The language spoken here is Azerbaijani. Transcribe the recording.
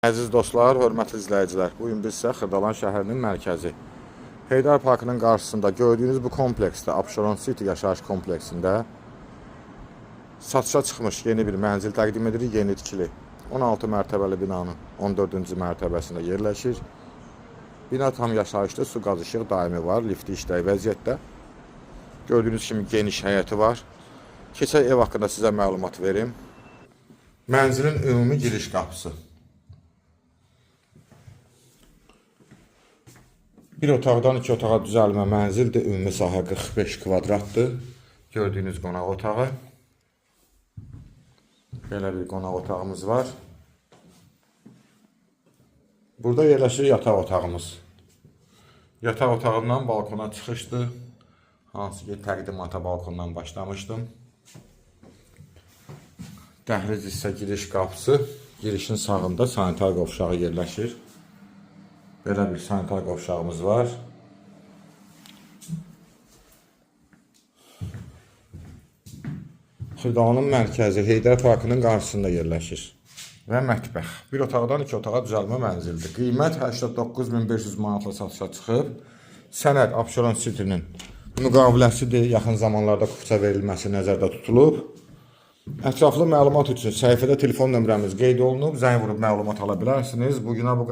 Əziz dostlar, hörmətli izləyicilər, bu gün biz sizə Xırdalan şəhərinin mərkəzi Heydər Parkının qarşısında gördüyünüz bu kompleksdə, Abşeron City yaşayış kompleksində satışa çıxmış yeni bir mənzil təqdim edirik, yeni tikili. 16 mərtəbəli binanın 14-cü mərtəbəsində yerləşir. Bina tam yaşayışlı, su, qaz, işıq daimi var, lifti işlək vəziyyətdə. Gördüyünüz kimi geniş həyəti var. Keçək ev haqqında sizə məlumat verim. Mənzilin ümumi giriş qapısı. Bir otaqdan iki otağa düzəlmə mənzildir. Ümumi sahə 45 kvadratdır. Gördüyünüz qonaq otağı. Belə bir qonaq otağımız var. Burada yerləşir yataq otağımız. Yataq otağından balkona çıxışdır. Hansı ki təqdimata balkondan başlamışdım. Dəhliz hissə giriş qapısı. Girişin sağında sanitar qovşağı yerləşir. Belə bir sanitar qovşağımız var. Xırdalanın mərkəzi Heydər Parkının qarşısında yerləşir. Və mətbəx. Bir otaqdan iki otağa düzəlmə mənzildir. Qiymət 89.500 manatla satışa çıxıb. Sənəd Abşeron City-nin müqaviləsidir. Yaxın zamanlarda kupça verilməsi nəzərdə tutulub. Ətraflı məlumat üçün səhifədə telefon nömrəmiz qeyd olunub. Zəng vurub məlumat ala bilərsiniz. Bu günə bu